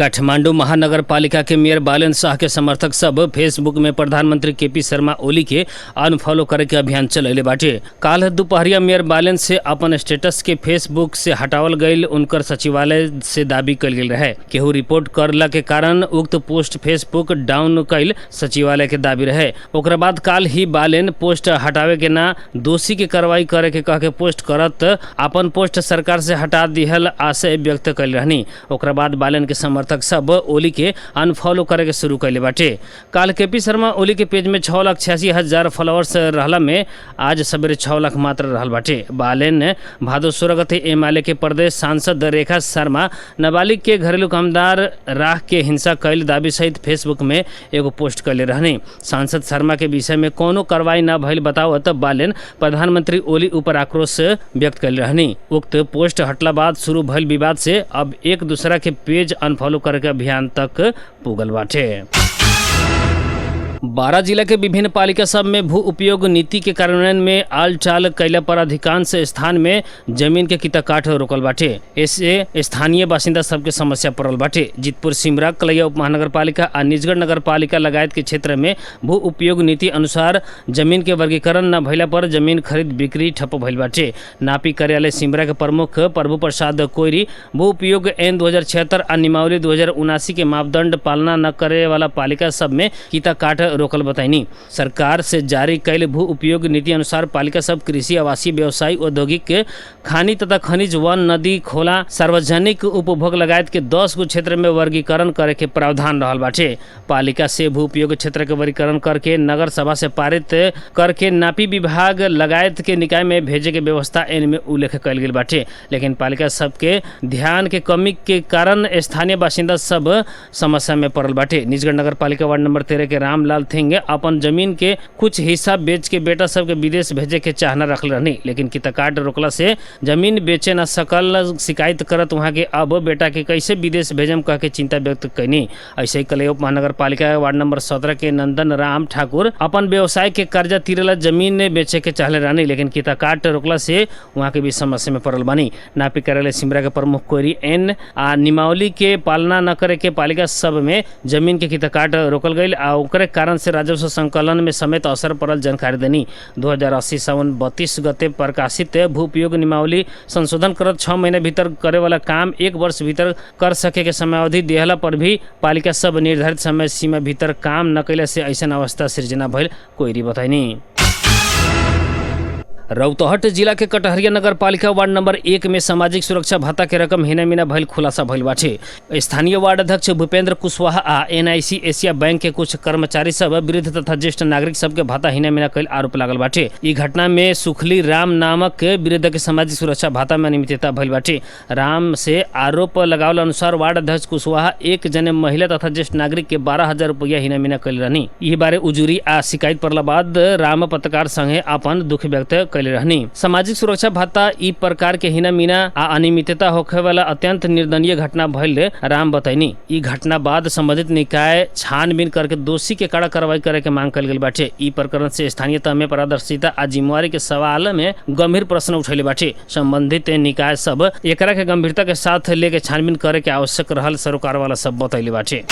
काठमांडू महानगरपालिका के मेयर बालेन शाह के समर्थक सब फेसबुक में प्रधानमंत्री केपी शर्मा ओली के अनफॉलो करे के अभियान चलैले बाटे। काल दोपहरिया मेयर बालेन से अपन स्टेटस के फेसबुक से हटावल गईल उनकर सचिवालय से दावी कल गेल रहे। केहू रिपोर्ट करला के कारण उक्त पोस्ट फेसबुक डाउन कैल सचिवालय के दावी रहे। ओकरा बाद काल ही बालेन पोस्ट हटावे के ना दोषी के कार्रवाई करे के कह के पोस्ट करत अपन पोस्ट सरकार से हटा दिहल आशय व्यक्त कैल रहनी। ओकरा बाद बालेन के समर्थक सब ओली के अनफॉलो करे के शुरू कैले बाटे। काल केपी शर्मा ओली के पेज में 6,86,000 फॉलोअर्स रहला में आज सवेरे 6 लाख मात्र रहल बाटे। बालेन भादो 16 गते एमाले के प्रदेश सांसद रेखा शर्मा नाबालिग के घरेलू कामदार राख के हिंसा कैल दावी सहित फेसबुक में एगो पोस्ट कैले रहनी। सांसद शर्मा के विषय में कोनो कार्रवाई न भइल बतावत बालेन प्रधानमंत्री ओली ऊपर आक्रोश व्यक्त कैले रहनी। उक्त पोस्ट हटला बाद शुरू भइल विवाद से अब एक दूसरा के पेज अनफॉलो करे के अभियान तक पुगल बाटे। बारा जिला के विभिन्न पालिका सब में भू उपयोग नीति के कार्यान्वयन में आल चाल कैला पर अधिकांश स्थान में जमीन के किता काट रोकल बाटे। ऐसे स्थानीय बासिंदा सबके समस्या पड़ल बाटे। जितपुर, सिमरा, कलैया उप महानगर पालिका आ निजगढ़ नगर पालिका लगायत के क्षेत्र में भू उपयोग नीति अनुसार जमीन के वर्गीकरण न भइला पर जमीन खरीद बिक्री ठप भइल बाटे। नापी कार्यालय सिमरा के प्रमुख प्रभु प्रसाद कोइरी भू उपयोग एन 2076 आ नियमावली 2079 के मापदंड पालना न करे वाला पालिका सब में किता काट रोकल बताइनी। सरकार से जारी कैल भू उपयोग नीति अनुसार पालिका सब कृषि, आवासीय, व्यवसायी, औद्योगिक, खानी तथा खनिज, वन, नदी, खोला, सार्वजनिक उपभोग लगायत के 10 गो क्षेत्र में वर्गीकरण करे के प्रावधान रहल बाटे। पालिका से भू उपयोग क्षेत्र के वर्गीकरण करके नगर सभा से पारित करके नापी विभाग लगायत के निकाय में भेजे के व्यवस्था एन में उल्लेख कयल गेल बाटे। लेकिन पालिका सबके ध्यान के कमी के कारण स्थानीय बासिंदा सब समस्या में पड़ल बाटे। निजगढ़ नगर पालिका वार्ड नंबर 13 के रामलाल थिंग अपन जमीन के कुछ हिस्सा बेच के बेटा सबके विदेश भेजे के चाहना रखल रहनी, लेकिन किताकाट रोकला से जमीन बेचे न सकल शिकायत करत वहाँ के अब बेटा के कैसे विदेश भेजम कह के चिंता व्यक्त कैनी। ऐसे ही कलैया उप महानगर पालिका वार्ड नंबर 17 के नंदन राम ठाकुर अपन व्यवसाय के कर्जा तिरेला जमीन बेचे के चाहले रहनी, लेकिन किताकाट रोकला से वहाँ के भी समस्या में पड़ल बानी। नापी कार्यालय सिमरा के प्रमुख कोरी एन आ नियमावली के पालना न करे के पालिका सब में जमीन के किताकाट रोकल गईल आ ओकरे कारण से राजस्व संकलन में समेत असर पड़ल जानकारी देनी। 2080 सावन 32 गते प्रकाशित भूपयोग नियमावली संशोधन करत 6 महीना भीतर करे वाला काम एक वर्ष भीतर कर सके के समयावधि देहला पर भी पालिका सब निर्धारित समय सीमा भीतर काम न कैला से ऐसन अवस्था सृजना भइल कोइरी बताइनी। रौतहट जिला के कटहरिया नगर पालिका वार्ड नंबर 1 में सामाजिक सुरक्षा भत्ता के रकम हिना मिना भइल खुलासा भइल बाटे। स्थानीय वार्ड अध्यक्ष भूपेंद्र कुशवाहा आ एनआईसी एशिया बैंक के कुछ कर्मचारी सब वृद्ध तथा ज्येष्ठ नागरिक सबके भत्ता हिना मिना कैल आरोप लागल बाटे। ई घटना में सुखली राम नामक वृद्ध के सामाजिक सुरक्षा भत्ता में अनियमितता भइल बाटे। राम से आरोप लगावल अनुसार वार्ड अध्यक्ष कुशवाहा एक जने महिला तथा ज्येष्ठ नागरिक के 12,000 रुपया हिना मिना कैल रहनी। यही बारे उजुरी आ शिकायत पड़ला बाद राम पत्रकार संगे अपन दुख व्यक्त कैले रहनी। सामाजिक सुरक्षा भत्ता ई प्रकार के हिना मीना आ अनियमितता होखे वाला अत्यंत निर्दनीय घटना भइल राम बतैनी। ई घटना बाद संबंधित निकाय छानबीन करके दोषी के कड़ा कार्रवाई करे के मांग कल गेल बाटे। ई प्रकरण से स्थानीय तह में पारदर्शिता आ जिम्मेवारी के सवाल में गंभीर प्रश्न उठैले बाटे। संबंधित निकाय सब एकरा के गंभीरता के साथ लेके छानबीन करे के आवश्यक रहल सरोकार वाला सब बतैले बाटे।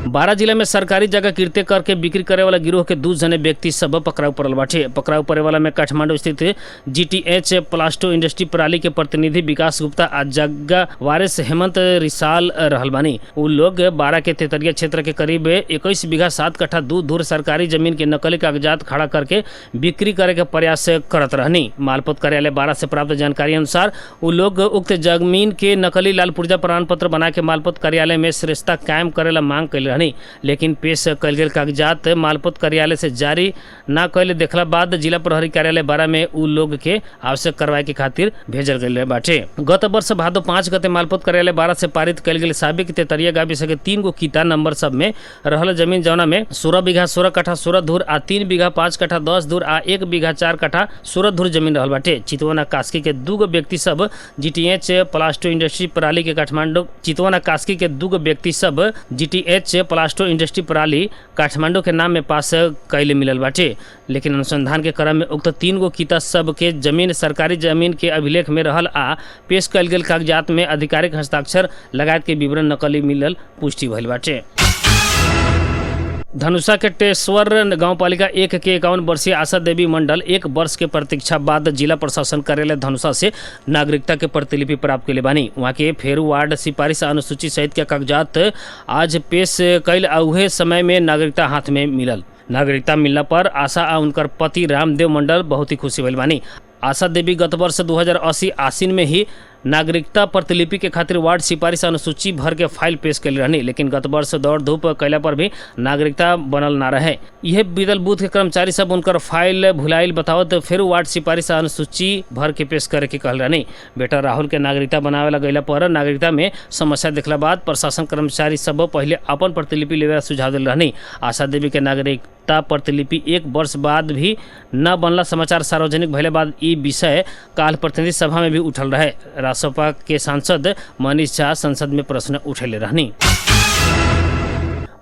बारा जिला में सरकारी जगह कृत्य करके बिक्री करे वाला गिरोह के दू जने व्यक्ति सब पकड़ाउ पड़ल बाटे। पकड़ाउ पड़े वाला में काठमांडू स्थित जीटीएच प्लास्टो इंडस्ट्री प्रणाली के प्रतिनिधि विकास गुप्ता आ जग्गा वारिस हेमंत रिसाल रहल बानी। उ लोग बारा के तेतरिया क्षेत्र के करीब 21 बीघा 7 कट्ठा 2 धुर सरकारी जमीन के नकली कागजात खड़ा करके बिक्री करे के प्रयास करत रहनी। मालपोत कार्यालय बारा से प्राप्त जानकारी अनुसार उ लोग उक्त जमीन के नकली लाल पुर्जा प्रमाण पत्र बना के मालपोत कार्यालय में श्रेष्ठता कायम करेला मांग कैले रहनी, लेकिन पेश कयल गेल कागजात मालपोत कार्यालय से जारी ना कैले देखला बाद जिला प्रहरी कार्यालय बारा में उ लोग के आवश्यक कार्रवाई के खातिर भेजल गेल बाटे। गत वर्ष भादो 5 गते मालपोत कार्यालय बारा से पारित कयल गेल साबिक तेतरिया गावी सके तीन गो किता नंबर सब में रहल जमीन, जौना में 16 बीघा 16 कट्ठा 16 धुर आ 3 बीघा 5 कट्ठा 10 धुर आ 1 बीघा 4 कट्ठा 16 धुर जमीन रहल बाटे। चितवन आ कास्की के दूगो व्यक्ति सब जीटीएच प्लास्टो इंडस्ट्री प्रणाली के काठमांडू चितवन आ कास्की के दूगो व्यक्ति सब जीटीएच प्लास्टो इंडस्ट्री पराली काठमांडू के नाम में पास कैले मिलल बाटे। लेकिन अनुसंधान के क्रम में उक्त 3 गो किता सब के जमीन सरकारी जमीन के अभिलेख में रहल आ पेश कयल गेल कागजात में आधिकारिक हस्ताक्षर लगायत के विवरण नकली मिलल पुष्टि भइल बाटे। धनुषा के टेश्वर गांवपालिका 1 के 51 वर्षीय आशा देवी मंडल 1 वर्ष के प्रतीक्षा बाद जिला प्रशासन कार्यालय धनुषा से नागरिकता के प्रतिलिपि प्राप्त कैले बानी। वहाँ के फेरू वार्ड सिफारिश अनुसूची सहित के कागजात आज पेश कैल आ उहे समय में नागरिकता हाथ में मिलल। नागरिकता मिलला पर आशा आ उनकर पति रामदेव मंडल बहुत ही खुशी भइल बानी। आशा देवी गत वर्ष 2080 आश्विन में ही नागरिकता प्रतिलिपि के खातिर वार्ड सिफारिश अनुसूची भर के फाइल पेश कैले रहनी, लेकिन गत वर्ष दौड़ धूप कैला पर भी नागरिकता बनल ना रहे। यह बीतल बूथ के कर्मचारी सब उनकर फाइल भुलाइल बतावत फिर वार्ड सिफारिश अनुसूची भर के पेश करे के कहल रहनी। बेटा राहुल के नागरिकता बनावे ला गईला पर नागरिकता में समस्या देखला बाद प्रशासन कर्मचारी सब पहले अपन प्रतिलिपि लेवे सुझाव दिल रहनी। आशा देवी के नागरिकता प्रतिलिपि 1 वर्ष बाद भी न बनला समाचार सार्वजनिक भइले बाद ई विषय काल प्रतिनिधि सभा में भी उठल रहे। रासपा के सांसद मनीष झा संसद में प्रश्न उठेले रहनी।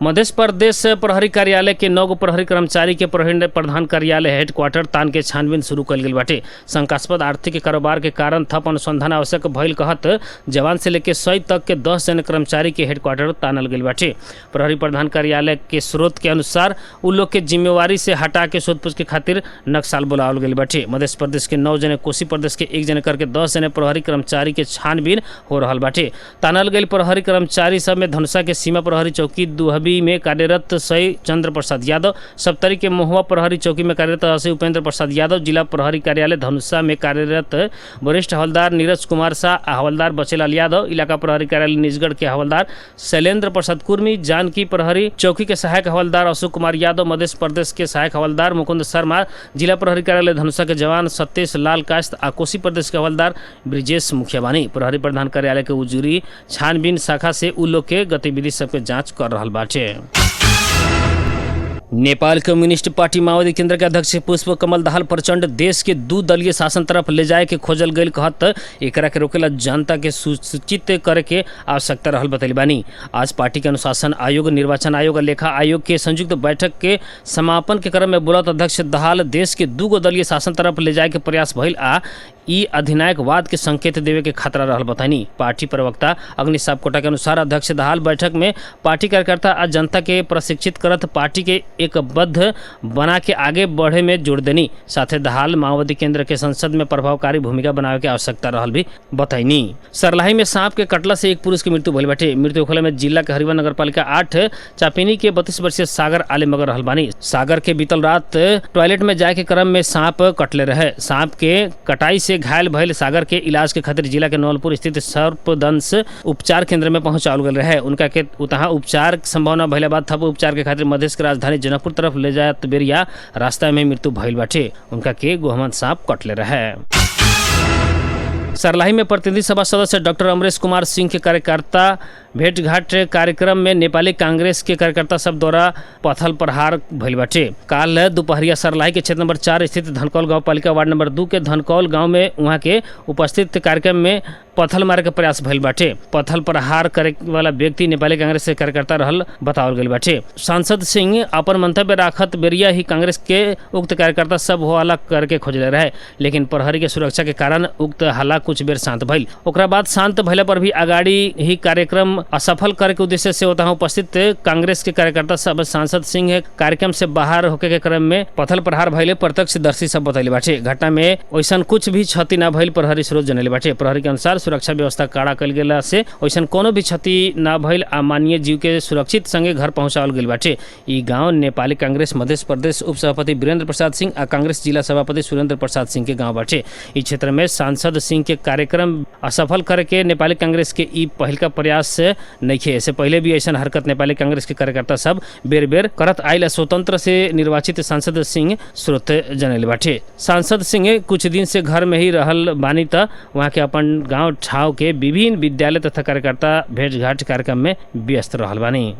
मध्य प्रदेश प्रहरी कार्यालय के 9 गो प्रहरी कर्मचारी के प्रहरी प्रधान कार्यालय हेडक्वार्टर तान के छानबीन शुरू कल गेल बाटे। शंकास्पद आर्थिक कारोबार के कारण थप अनुसंधान आवश्यक भइल कहत जवान से लेके 100 तक के 10 जन कर्मचारी के हेडक्वार्टर तानल गेल बाटे। प्रहरी प्रधान कार्यालय के स्रोत के अनुसार उ लोग के जिम्मेवारी से हटा के सोधपूछ के खातिर नक्साल बुलावल गेल बाटे। मध्य प्रदेश के 9 जने, कोसी प्रदेश के 1 जने करके 10 जने प्रहरी कर्मचारी के छानबीन हो रहा बाटे। तानल गेल प्रहरी कर्मचारी सब में धनुषा के सीमा प्रहरी चौकी दुहबी में कार्यरत सही चंद्र प्रसाद यादव, सप्तरी के महुआ प्रहरी चौकी में कार्यरत असी उपेंद्र प्रसाद यादव, जिला प्रहरी कार्यालय धनुषा में कार्यरत वरिष्ठ हवलदार नीरज कुमार शाह आ हवलदार बचेलाल यादव, इलाका प्रहरी कार्यालय निजगढ़ के हवलदार शैलेंद्र प्रसाद कुर्मी, जानकी प्रहरी चौकी के सहायक हवलदार अशोक कुमार यादव, मध्य प्रदेश के सहायक हवलदार मुकुंद शर्मा, जिला प्रहरी कार्यालय धनुषा के जवान सतीश लाल काश्त आ कोसी प्रदेश के हवलदार ब्रिजेश मुखिया बानी। प्रहरी प्रधान कार्यालय के उजुरी छानबीन शाखा से उ लोग के गतिविधि सबके जाँच कर रहा बाटे। नेपाल कम्युनिस्ट पार्टी माओवादी केंद्र के अध्यक्ष पुष्प कमल दाहाल प्रचंड देश के 2 दलीय शासन तरफ ले जाए के खोजल गई कहत एकरा के रोकेला जनता के सूचित करे के आवश्यकता रहल बतैली बानी। आज पार्टी के अनुशासन आयोग, निर्वाचन आयोग और लेखा आयोग के संयुक्त बैठक के समापन के क्रम में बोलत अध्यक्ष दाहाल देश के 2 दलीय शासन तरफ ले जाए के प्रयास भइल आ ई अधिनायकवाद के संकेत देवे के खतरा रहल बतानी। पार्टी प्रवक्ता अग्नि सापकोटा के अनुसार अध्यक्ष दाहाल बैठक में पार्टी कार्यकर्ता आ जनता के प्रशिक्षित करत पार्टी के एकबद्ध बना के आगे बढ़े में जोड़ देनी। साथे दाहाल माओवादी केंद्र के संसद में प्रभावकारी भूमिका बनावे के आवश्यकता रहल भी बताइनी। सरलाही में सांप के कटला से एक पुरुष की मृत्यु भइल बाटे। मृत्यु होखला में जिला के हरिवा नगरपालिका 8 चापिनी के 32 वर्षीय सागर आले मगर रहल बानी। सागर के बीतल रात टॉयलेट में जाए के क्रम में सांप कटले रहे। सांप के कटाई से घायल भइल सागर के इलाज के खातिर जिला के नौलपुर स्थित सर्पदंश उपचार केंद्र में पहुंचावल गेल रहे। उनका के उतहा उपचार संभावना भइला बाद थप उपचार के खातिर मधेश के राजधानी जनकपुर तरफ ले जात बेरिया रास्ता में मृत्यु भइल बाटे। उनका के गोहमन सांप कटले रहे। सरलाही में प्रतिनिधि सभा सदस्य डॉक्टर अमरेश कुमार सिंह के कार्यकर्ता भेंटघाट कार्यक्रम में नेपाली कांग्रेस के कार्यकर्ता सब द्वारा पथल प्रहार भइल बाटे। काल दोपहरिया सरलाही के क्षेत्र नंबर 4 स्थित धनकौल गांव पालिका वार्ड नंबर 2 के धनकौल गांव में वहां के उपस्थित कार्यक्रम में पथल मारे के प्रयास भइल बाटे। पथल प्रहार करे वाला व्यक्ति नेपाली कांग्रेस के कार्यकर्ता रहल बतावल गेल बाटे। सांसद सिंह अपन मंतव्य राखत बेरिया ही कांग्रेस के उक्त कार्यकर्ता सब हो हल्ला करके खोजले रहे, लेकिन प्रहरी के सुरक्षा के कारण उक्त हल्ला कुछ बेर शांत भइल। ओकरा बाद शांत भइला पर भी अगाड़ी ही कार्यक्रम असफल करे के उद्देश्य से वहाँ उपस्थित कांग्रेस के कार्यकर्ता सब सांसद सिंह कार्यक्रम से बाहर होके के क्रम में पथल प्रहार भइले प्रत्यक्षदर्शी सब बतैले बाटे। घटना में वैसन कुछ भी क्षति न भइल प्रहरी स्रोत जनैले बाटे। प्रहरी के अनुसार सुरक्षा व्यवस्था कड़ा कल गेला से वैसन कोनो भी क्षति न भइल आ माननीय जीव के सुरक्षित संगे घर पहुंचावल गेल बाटे। ई गांव नेपाली कांग्रेस मध्य प्रदेश उपसभापति वीरेंद्र प्रसाद सिंह आ कांग्रेस जिला सभापति सुरेंद्र प्रसाद सिंह के गांव बाटे। ई क्षेत्र में सांसद सिंह के कार्यक्रम असफल करके नेपाली कांग्रेस के ई पहिलका प्रयास नइखे। इससे पहले भी ऐसा हरकत नेपाली कांग्रेस के कार्यकर्ता सब बेर बेर करत आइल स्वतंत्र से निर्वाचित सांसद सिंह स्रोत जनैले बाटे। सांसद सिंह कुछ दिन से घर में ही रहल बानी त वहाँ के अपन गांव ठाव के विभिन्न विद्यालय तथा कार्यकर्ता भेंटघाट कार्यक्रम में व्यस्त रहल बानी।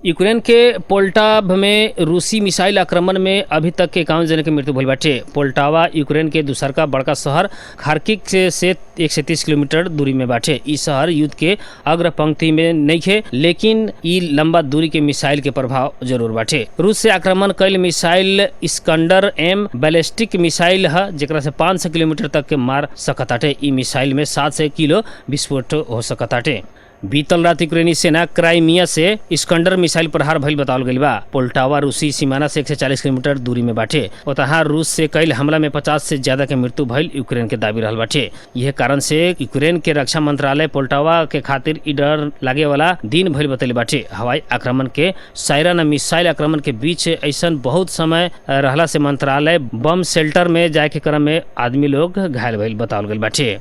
यूक्रेन के पोल्टाव में रूसी मिसाइल आक्रमण में अभी तक के 51 जने के मृत्यु भइल बाटे। पोल्टावा यूक्रेन के दूसरका बड़का शहर खार्किव से 130 किलोमीटर दूरी में बाटे। ई शहर युद्ध के अग्र पंक्ति में नइखे, लेकिन ई लंबा दूरी के मिसाइल के प्रभाव जरूर बाटे। रूस से आक्रमण कैल missile Iskander M ballistic missile ह, जेकरा से 500 किलोमीटर तक के मार सकताटे। ई मिसाइल में 700 किलो विस्फोट हो सकताटे। बीतल रात यूक्रेनी सेना क्राइमिया से इस्कंडर मिसाइल प्रहार भइल बतावल गइल बा। पोल्टावा रूसी सीमाना से 140 किलोमीटर दूरी में बाटे। ओतहा रूस से कईल हमला में 50 से ज्यादा के मृत्यु भइल यूक्रेन के दावी रहल बाटे। यह कारण से यूक्रेन के रक्षा मंत्रालय पोल्टावा के खातिर इ डर लागे वाला दिन भइल बतैले बाटे। हवाई आक्रमण के सायरन आ मिसाइल आक्रमण के बीच ऐसन बहुत समय रहला से मंत्रालय बम शेल्टर में जाए के क्रम में आदमी लोग घायल भइल बतावल गइल बाटे।